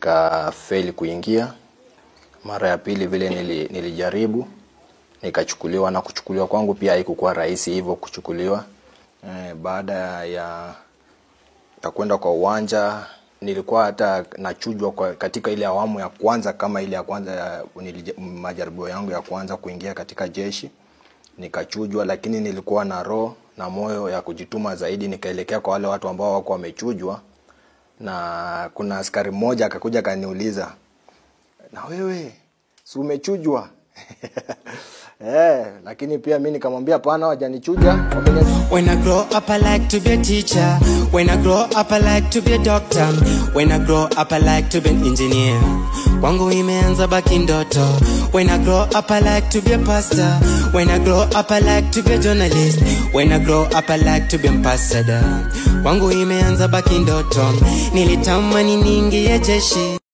Nikafeli kuingia. Mara ya pili vile nilijaribu nikachukuliwa, na kuchukuliwa kwangu pia haikukuwa rahisi hivyo kuchukuliwa. Baada ya kwenda kwa uwanja nilikuwa hata nachujwa katika ile awamu ya kwanza, kama ile ya kwanza ya majaribio yangu ya kwanza kuingia katika jeshi nikachujwa, lakini nilikuwa na roho na moyo ya kujituma zaidi. Nikaelekea kwa wale watu ambao wako wamechujwa, na kuna askari mmoja akakuja akaniuliza, na wewe si umechujwa? Lakini pia mi nikamwambia hapana, hawajanichuja. When I grow up I like to be a teacher. When I grow up I like to be a doctor. When I grow up I like to be an engineer. Kwangu imeanza baki ndoto. When I grow up I like to be a pastor. When I grow up I like to be a journalist. When I grow up I like to be ambassador. Kwangu imeanza baki ndoto. Nilitamani niingie jeshi.